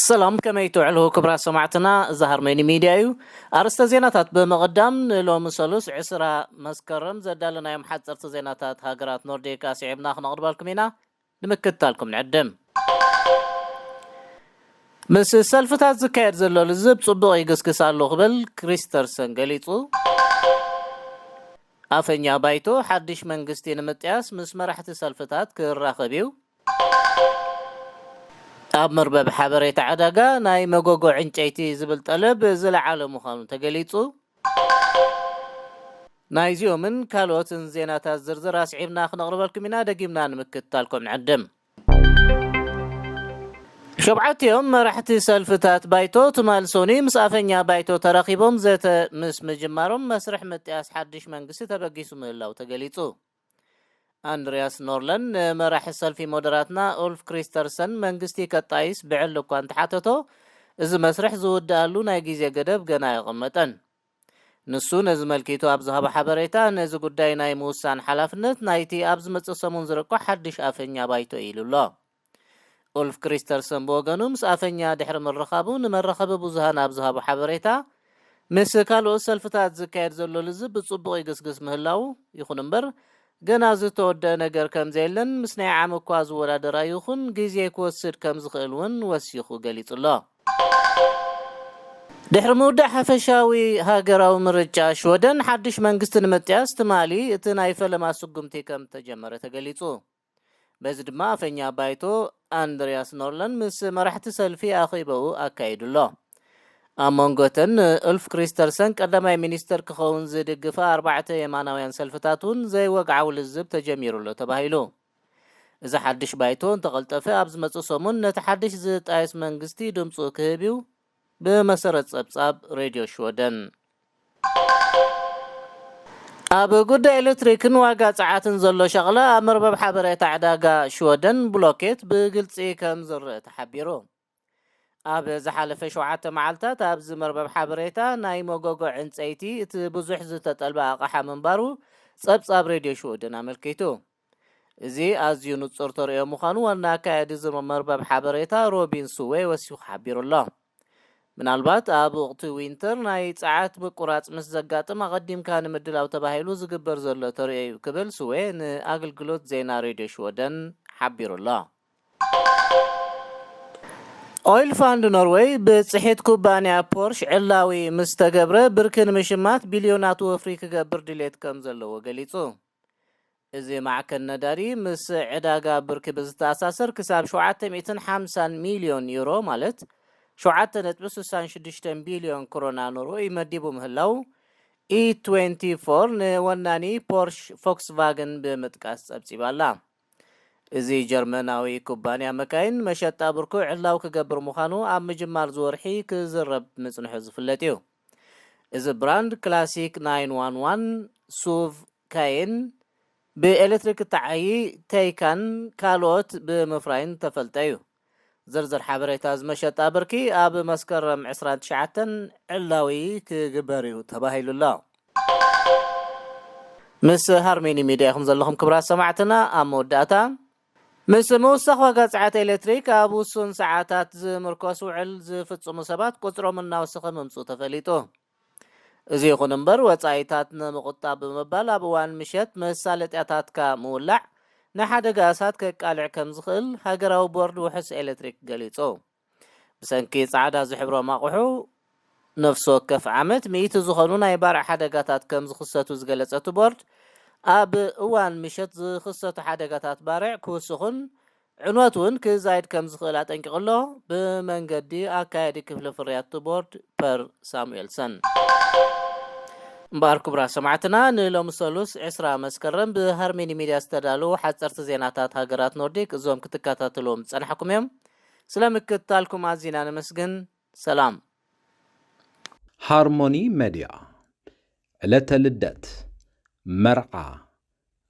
ሰላም፣ ከመይ ትውዕሉ ክቡራት ሰማዕትና? እዚ ሃርመኒ ሚድያ እዩ። ኣርእስተ ዜናታት ብምቕዳም፣ ንሎሚ ሰሉስ ዕስራ መስከረም ዘዳለናዮም ሓፀርቲ ዜናታት ሃገራት ኖርዲክ ኣስዒብና ክነቕርበልኩም ኢና። ንምክትታልኩም ንዕድም። ምስ ሰልፍታት ዝካየድ ዘሎ ልዝብ ጽቡቕ ይግስግስ ኣሎ ክብል ክሪስተርሰን ገሊጹ። ኣፈኛ ባይቶ ሓድሽ መንግስቲ ንምጥያስ ምስ መራሕቲ ሰልፍታት ክራኸብ እዩ። ኣብ መርበብ ሓበሬታ ዕዳጋ ናይ መጎጎ ዕንጨይቲ ዝብል ጠለብ ዝለዓለ ምዃኑ ተገሊጹ። ናይዚኦምን ካልኦትን ዜናታት ዝርዝር ኣስዒብና ክነቕርበልኩም ኢና። ደጊምና ንምክትታልኩም ንዕድም። ሸብዓቲኦም መራሕቲ ሰልፍታት ባይቶ ትማል ሶኒ ምስ ኣፈኛ ባይቶ ተራኺቦም ዘተ ምስ ምጅማሮም መስርሕ ምጥያስ ሓድሽ መንግስቲ ተበጊሱ ምህላው ተገሊጹ። ኣንድሪያስ ኖርለን ንመራሒ ሰልፊ ሞደራትና ኡልፍ ክሪስተርሰን መንግስቲ ከጣይስ ብዕል እኳ እንተሓተቶ፣ እዚ መስርሕ ዝውድኣሉ ናይ ግዜ ገደብ ገና ኣይቐመጠን። ንሱ ነዚ መልኪቱ ኣብ ዝሃቦ ሓበሬታ፣ ነዚ ጉዳይ ናይ ምውሳን ሓላፍነት ናይቲ ኣብ ዝመጽእ ሰሙን ዝርቆ ሓድሽ ኣፈኛ ባይቶ እዩ ኢሉ ኣሎ። ኡልፍ ክሪስተርሰን ብወገኑ ምስ ኣፈኛ ድሕሪ ምርኻቡ ንመራኸቢ ብዙሃን ኣብ ዝሃቦ ሓበሬታ፣ ምስ ካልኦት ሰልፍታት ዝካየድ ዘሎ ልዝብ ብጽቡቕ ይግስግስ ምህላዉ፣ ይኹን እምበር ገና ዝተወደአ ነገር ከም ዘየለን ምስ ናይ ዓም እኳ ዝወዳደር ኣይኹን ግዜ ክወስድ ከም ዝኽእል እውን ወሲኹ ገሊጹ ኣሎ። ድሕሪ ምውዳእ ሓፈሻዊ ሃገራዊ ምርጫ ሽወደን ሓድሽ መንግስቲ ንምጥያስ ትማሊ እቲ ናይ ፈለማ ስጉምቲ ከም ተጀመረ ተገሊጹ። በዚ ድማ ኣፈኛ ባይቶ ኣንድሪያስ ኖርለን ምስ መራሕቲ ሰልፊ ኣኼባኡ ኣካይዱ ኣሎ። ኣብ መንጎ እተን ንኡልፍ ክሪስተርሰን ቀዳማይ ሚኒስተር ክኸውን ዝድግፋ ኣርባዕተ የማናውያን ሰልፍታት እውን ዘይወግዓዊ ልዝብ ተጀሚሩ ኣሎ ተባሂሉ። እዚ ሓድሽ ባይቶ እንተቐልጠፈ ኣብ ዝመጽእ ሰሙን ነቲ ሓድሽ ዝጣየስ መንግስቲ ድምጹ ክህብ እዩ፣ ብመሰረት ጸብጻብ ሬድዮ ሽወደን። ኣብ ጉዳይ ኤሌክትሪክን ዋጋ ጸዓትን ዘሎ ሸቕላ ኣብ መርበብ ሓበሬታ ዕዳጋ ሽወደን ብሎኬት ብግልጺ ከም ዝረአ ተሓቢሩ። ኣብ ዝሓለፈ ሸውዓተ መዓልታት ኣብዚ መርበብ ሓበሬታ ናይ መጎጎ ዕንጸይቲ እቲ ብዙሕ ዝተጠልበ ኣቕሓ ምንባሩ ጸብጻብ ሬድዮ ሽወደን ኣመልኪቱ። እዚ ኣዝዩ ንጹር ተርእዮ ምዃኑ ዋና ኣካያዲ እዚ መርበብ ሓበሬታ ሮቢን ስዌ ወሲኹ ሓቢሩ ኣሎ። ምናልባት ኣብ ወቕቲ ዊንተር ናይ ጸዓት ምቁራጽ ምስ ዘጋጥም ኣቐዲምካ ንምድላው ተባሂሉ ዝግበር ዘሎ ተርእዮ እዩ ክብል ስዌ ንኣገልግሎት ዜና ሬድዮ ሽወደን ሓቢሩ ኣሎ። ኦይል ፋንድ ኖርዌይ ብጽሒት ኩባንያ ፖርሽ ዕላዊ ምስ ተገብረ ብርኪ ንምሽማት ቢልዮናት ወፍሪ ክገብር ድሌት ከም ዘለዎ ገሊጹ። እዚ ማዕከን ነዳዲ ምስ ዕዳጋ ብርኪ ብዝተኣሳሰር ክሳብ ሸውዓተ ሚእትን ሓምሳን ሚልዮን ዩሮ፣ ማለት ሸውዓተ ነጥቢ ስሳን ሽዱሽተን ቢልዮን ክሮና ንርኡይ መዲቡ ምህላው ኢ ትዌንቲ ፎር ንወናኒ ፖርሽ ፎክስቫገን ብምጥቃስ ጸብጺባ ኣላ። እዚ ጀርመናዊ ኩባንያ መካይን መሸጣ ብርኩ ዕላው ክገብር ምዃኑ ኣብ ምጅማር ዝወርሒ ክዝረብ ምጽንሑ ዝፍለጥ እዩ። እዚ ብራንድ ክላሲክ ናይን ዋን ዋን፣ ሱቭ፣ ካየን፣ ብኤሌክትሪክ እተዓዪ ተይካን ካልኦት ብምፍራይን ተፈልጠ እዩ። ዝርዝር ሓበሬታ ዝመሸጣ ብርኪ ኣብ መስከረም ዕስራን ትሽዓተን ዕላዊ ክግበር እዩ ተባሂሉ ኣሎ። ምስ ሃርሜኒ ሚድያ ኢኹም ዘለኹም ክቡራት ሰማዕትና። ኣብ መወዳእታ፣ ምስ ምውሳኽ ዋጋ ጸዓት ኤሌክትሪክ ኣብ ውሱን ሰዓታት ዝምርኮስ ውዕል ዝፍጽሙ ሰባት ቁጽሮም እናወሰኸ ምምጽኡ ተፈሊጡ። እዚ ይኹን እምበር፣ ወጻኢታት ንምቑጣብ ብምባል ኣብ እዋን ምሸት መሳለጥያታትካ ምውላዕ ንሓደጋ እሳት ከቃልዕ ከም ዝኽእል ሃገራዊ ቦርድ ውሑስ ኤሌክትሪክ ገሊጹ። ብሰንኪ ጻዕዳ ዝሕብሮም ኣቑሑ፣ ነፍሲ ወከፍ ዓመት ሚእቲ ዝኾኑ ናይ ባርዕ ሓደጋታት ከም ዝኽሰቱ ዝገለጸ እቲ ቦርድ፣ ኣብ እዋን ምሸት ዝኽሰቱ ሓደጋታት ባርዕ ክውስኹን ዕንወት እውን ክዛይድ ከም ዝኽእል ኣጠንቂቑ ኣሎ፣ ብመንገዲ ኣካያዲ ክፍሊ ፍርያት እቲ ቦርድ ፐር ሳሙኤልሰን። እምበኣር ክቡራት ሰማዕትና፣ ንሎሚ ሰሉስ ዕስራ መስከረም ብሃርሜኒ ሚድያ ዝተዳለዉ ሓጸርቲ ዜናታት ሃገራት ኖርዲክ እዞም ክትከታተልዎም ዝጸናሕኩም እዮም። ስለ ምክትታልኩም ኣዚና ነመስግን። ሰላም። ሃርሞኒ መድያ፣ ዕለተ ልደት፣ መርዓ፣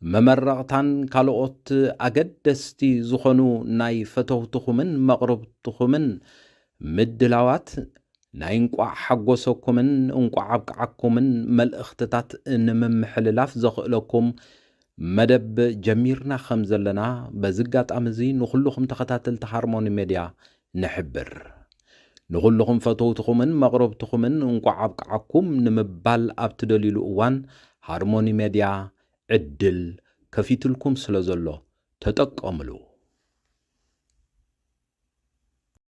መመረቕታን ካልኦት ኣገደስቲ ዝኾኑ ናይ ፈተውትኹምን መቕርብትኹምን ምድላዋት ናይ እንቋዕ ሓጎሰኩምን እንቋዕ ኣብቅዓኩምን መልእኽትታት ንምምሕልላፍ ዘኽእለኩም መደብ ጀሚርና ከም ዘለና በዚ ኣጋጣሚ እዚ ንኹልኹም ተኸታተልቲ ሃርሞኒ ሜድያ ንሕብር። ንኹልኹም ፈተውትኹምን መቕረብትኹምን እንቋዕ ኣብቅዓኩም ንምባል ኣብ ትደልዩሉ እዋን፣ ሃርሞኒ ሜድያ ዕድል ከፊትልኩም ስለ ዘሎ ተጠቀምሉ።